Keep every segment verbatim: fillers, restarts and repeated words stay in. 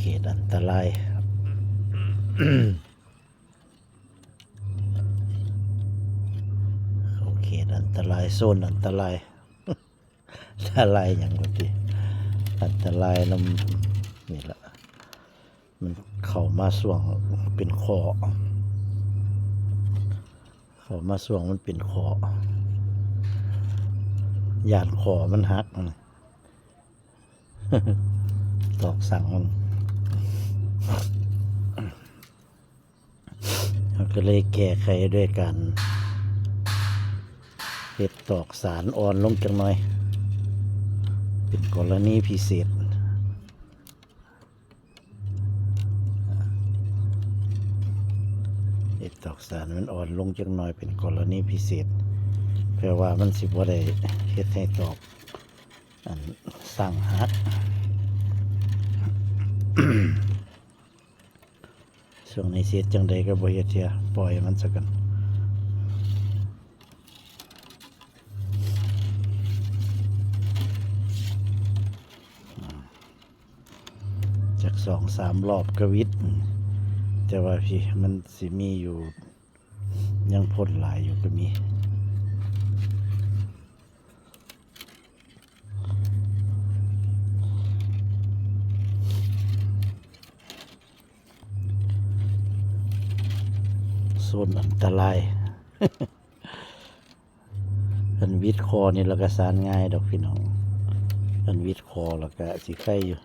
เขตอันตราย เขาเขตอันตราย โซนอันตราย อันตรายหยังกว่าติ อันตรายนำ นี่ละ มันเข้ามาช่วงเป็นข้อ เข้ามาช่วงมันเป็นข้อ ย้านข้อมันหักนะ ตอกสั่งมัน เราก็เลยแก้ไขด้วยการเฮ็ดตอกสานอ่อนลงจักหน่อย เป็นกรณีพิเศษ เฮ็ดตอกสานมันอ่อนลงจักหน่อย เป็นกรณีพิเศษ เพื่อว่ามันสิบ่ได้เฮ็ดให้ตอก อันสั่งหัก ช่วงนี้สิเฮ็ดจั่งใดก็บ่เฮ็ดเทื่อ ปล่อยมันซะก่อน จักสองสามรอบก็หวิด แต่ว่าพี่มันสิมีอยู่ ยังพ่นหลายอยู่ก็มี โซนอันตราย อันหวิดข้อนี่เราก็สานง่ายดอกพี่น้อง อันหวิดข้อเราก็สิไคอยู่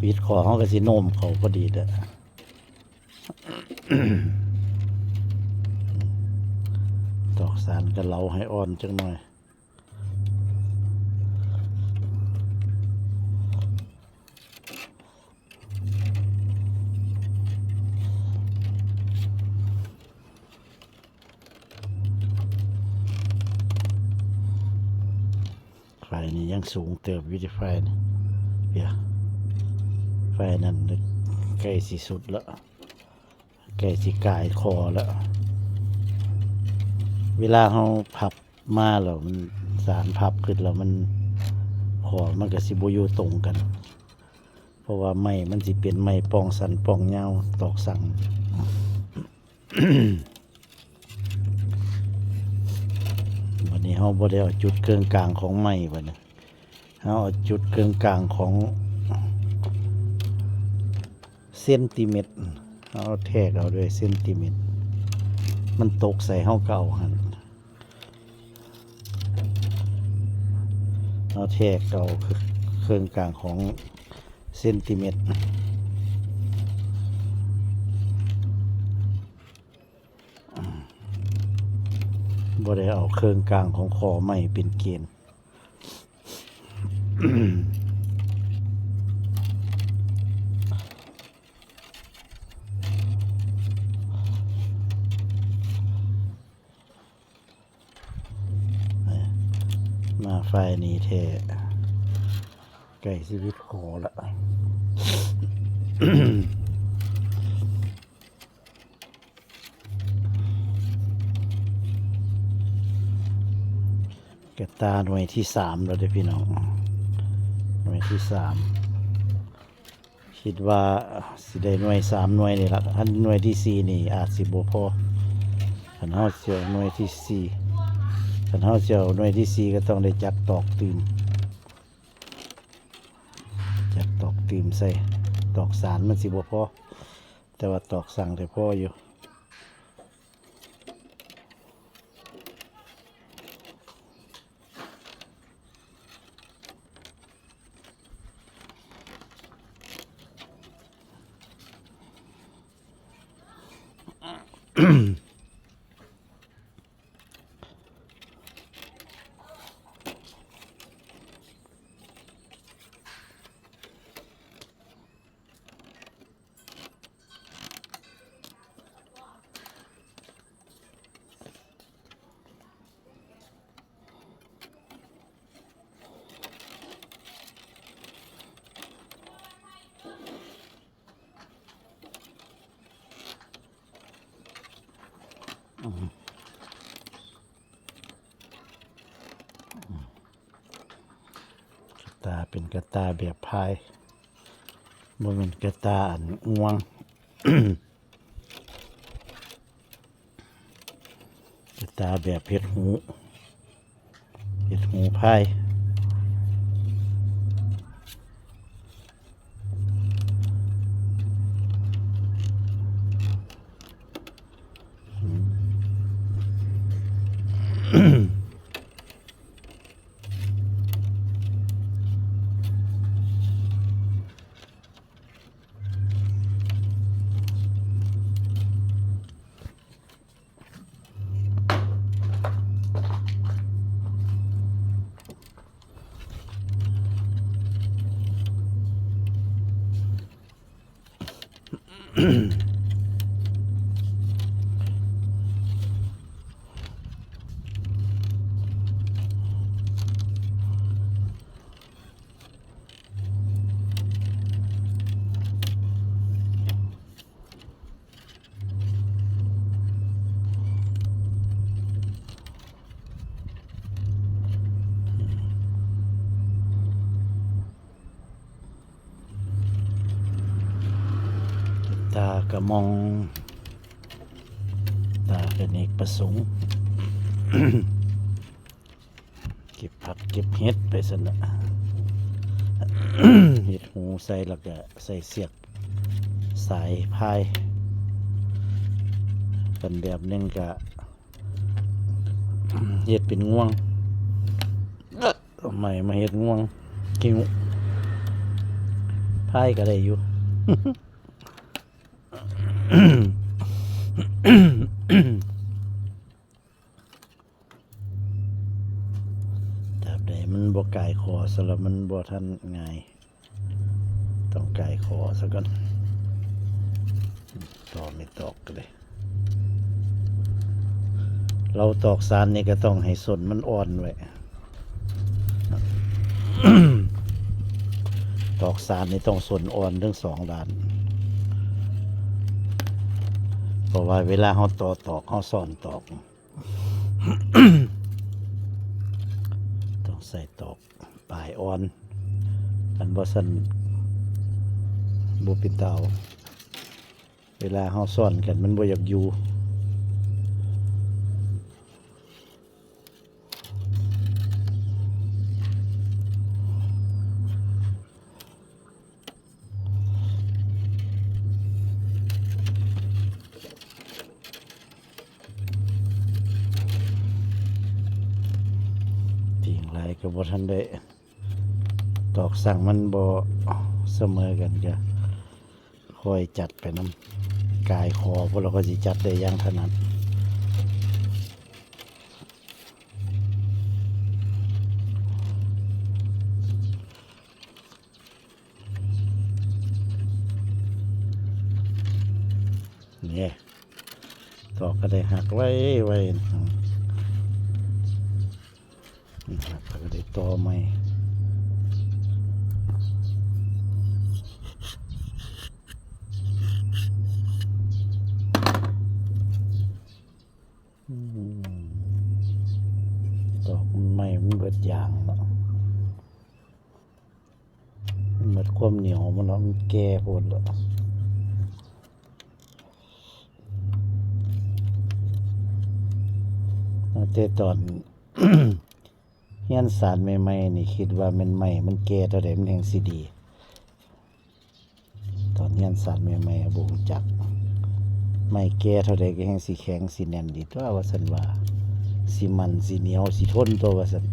หวิดข้อเราก็สิโน้มเข้าพอดีเด้อ ตอกสานก็เหลาให้อ่อนจักหน่อย ไฟนี่ยังสูงเติบอยู่เด้ ไฟนี่ เดี๋ยว ไฟนั่นใกล้สิสุดแล้ว ใกล้สิกายข้อแล้ว เวลาเราพับมาแล้วมัน สานพับขึ้นแล้วมัน ข้อมันก็สิบ่อยู่ตรงกัน เพราะว่าไม้มันสิเป็นไม้ป่องสั้นป่องยาว ตอกสั่ง บัดนี้เราบ่ได้เอาจุดเกิงกลางของไม้บัดนี้ เราเอาจุดเกิงกลางของเซนติเมตร เราแทกเอาด้วยเซนติเมตร มันตกใส่เราก็เอาหั่น เราแทกเอาเกิงกลางของเซนติเมตร บ่ได้เอาเกิงกลางของข้อไม้เป็นเกณฑ์ มาไฟนี่แท้ ใกล้สิหวิดข้อละ กระต่าหน่วยที่สามแล้วเด้อพี่น้อง หน่วยที่สาม คิดว่าสิได้หน่วยสามหน่วยนี่ละ คันหน่วยที่สี่นี่อาจสิบ่พอ คันเราสิเอาหน่วยที่สี่ คันเราสิเอาหน่วยที่สี่ก็ต้องได้จักตอกตื่ม จักตอกตื่มใส่ ตอกสานมันสิบ่พอ แต่ว่าตอกสั่งได้พออยู่ กระต่าเป็นกระต่าแบบพาย บ่แม่นกระต่าอันง่วง กระต่าแบบเฮ็ดหู เฮ็ดหูพาย ตากระมอง ตาเป็นเอกประสงค์ เก็บผักเก็บเห็ดไปซั่นละ เฮ็ดหูใส่แล้วก็ใส่เสียกสายพาย เป็นแบบหนึ่งก็ เฮ็ดเป็นง่วง เอาไม้มาเฮ็ดง่วง กิ้ว พายก็ได้อยู่ ตราบใดมันบ่กายคอซะแล้วมันบ่ทันง่าย ต้องกายคอซะก่อน ต่อไม่ตอกก็เลย เราตอกสานนี่ก็ต้องให้ส้นมันอ่อนไว้ ตอกสานนี่ต้องส้นอ่อนทั้งสองด้าน เพราะว่าเวลาเราต่อตอก เราซ้อนตอก ต้องใส่ตอกปลายอ่อน อันบ่ซั่นบ่เป็นตาเอา เวลาเราซ้อนกันมันบ่อยากอยู่ ติ่งหลายก็บ่ทันได้ ตอกสั่งมันบ่เสมอกันก็ค่อยจัดไปนำ กายคอพวกเราก็สิจัดได้อย่างถนัด นี่ ตอกก็ได้หักไว้ไว้ หักก็ได้ต่อใหม่ อืม ตอกมันใหม่มันเบิดยางเนาะ มันเบิดความเหนียวมันเนาะ มันแก่โพดแล้ว ตั้งแต่ตอน เฮียนสานใหม่ๆนี่คิดว่าแม่นไม้มันแก่เท่าใดมันแฮ่งสิดี ตอนเฮียนสานใหม่ๆบ่รู้จัก ไม้แก่เท่าใดก็แฮ่งสิแข็งสิแน่นดีตั๊วว่าซั่นว่า สิมั่นสิเหนียวสิทนตั๊วว่าซั่น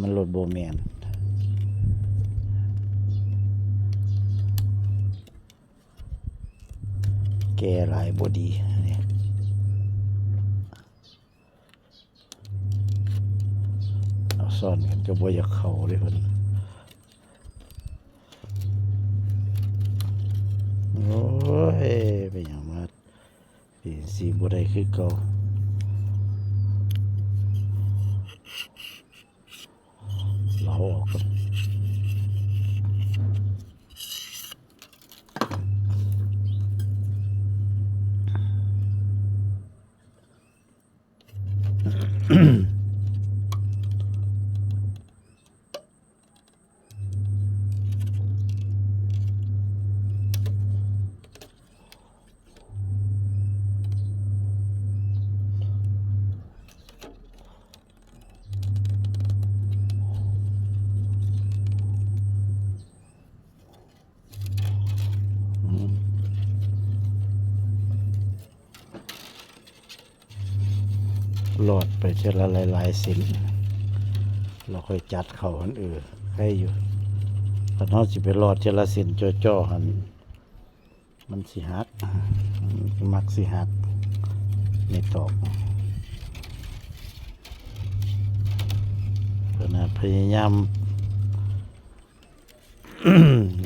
มันโลดบ่แม่น แก่หลายบ่ดี อันนี้ เอาซ้อนกันก็บ่อยากเข้าเด้เพิ่น โอ้ย เป็นหยังมา เป็นสิบ่ได้คือเก่า เหลาออกก่อน หลอดไปเทื่อละหลายๆเส้น แล้วค่อยจัดเข้าหั่น เออ ใครอยู่ คันเฮาสิไปหลอดเทื่อละเส้นจ่อๆหั่น มันสิหัก มักสิหัก ไม่ตอก เพิ่นน่ะพยายาม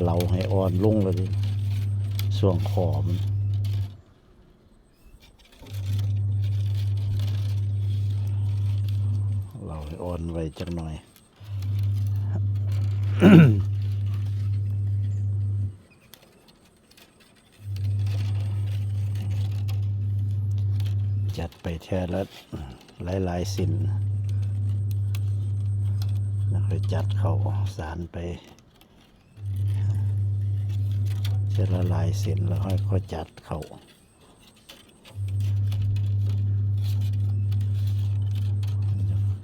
เหลาให้อ่อนลงแล้วดิ ช่วงคอมัน เหลาให้อ่อนไว้จักหน่อย จัดไปเทื่อละหลายๆเส้น แล้วค่อยจัดเข้าสานไป เทื่อละหลายเส้น แล้วค่อย ค่อยจัดเข้า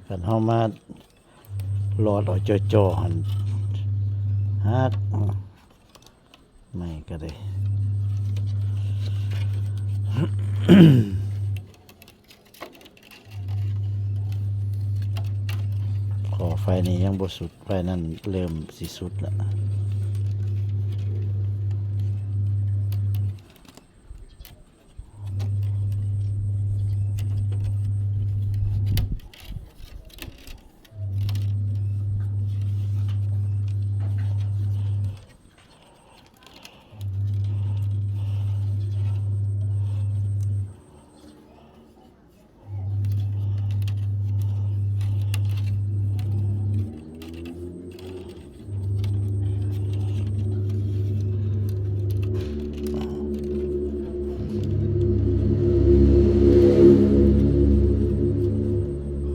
คันเฮามาหลอดเอาจ่อๆหั่น หัก ไม่ก็ได้ ขอไฟนี่ยังบ่สุด ไฟนั่นเริ่มสิสุดแล้ว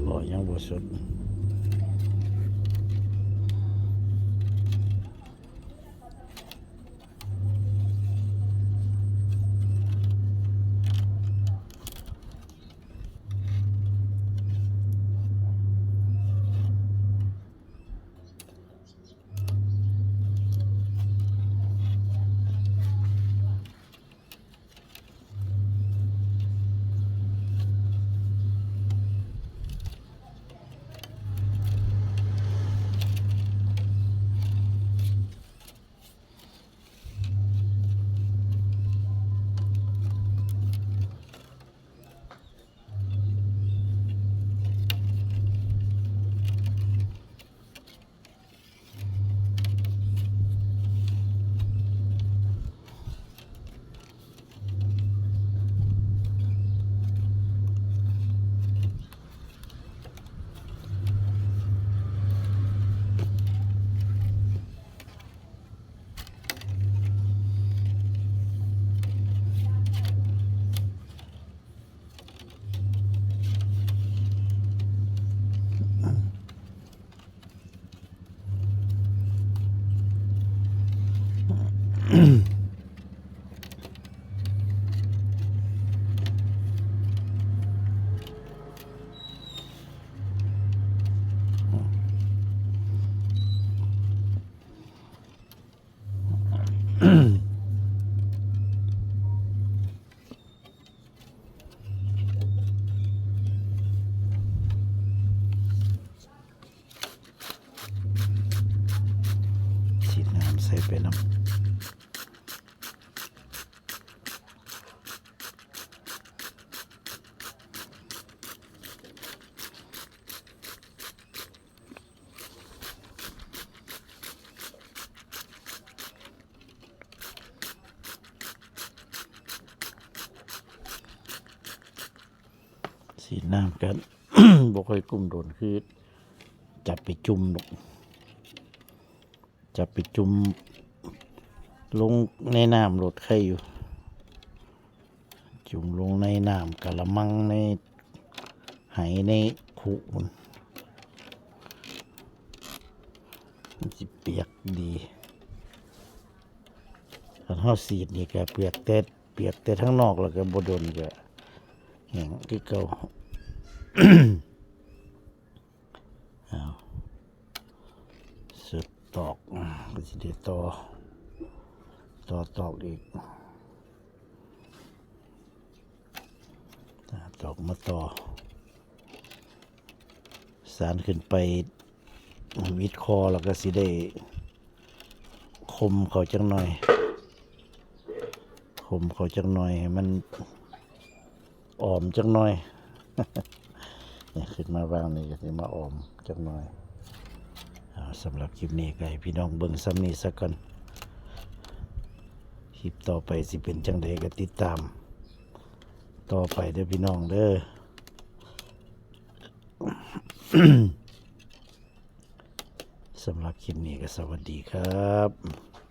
โอ้ ยังบ่สุด ฉีดน้ำใส่ไปนำ สีน้ำกัน บ่ค่อยกุ้มโดน คือจับไปจุ่มดอก จับไปจุ่มลงในน้ำโลดไข่อยู่ จุ่มลงในน้ำกะละมัง ในไหในคุพุ้น มันสิเปียกดี คันเฮาสีดนี่ก็เปียกแต่ เปียกแต่ทางนอก แล้วก็บ่โดนก็แห้งคือเก่า เอา สุดตอก อ่า ก็สิได้ต่อ ต่อตอกอีก อ่า ตอกมาต่อ สานขึ้นไปวิดคอแล้วก็สิได้คมเขาจักหน่อย คมเขาจักหน่อยให้มันออมจักหน่อย เนี่ยขึ้นมาวางนี่ก็สิมาออมจักหน่อย เอาสำหรับคลิปนี้ก็ให้พี่น้องเบิ่งส่ำนี้ซะก่อน คลิปต่อไปสิเป็นจั่งใดก็ติดตามต่อไปเด้อพี่น้องเด้อ สำหรับคลิปนี้ก็สวัสดีครับ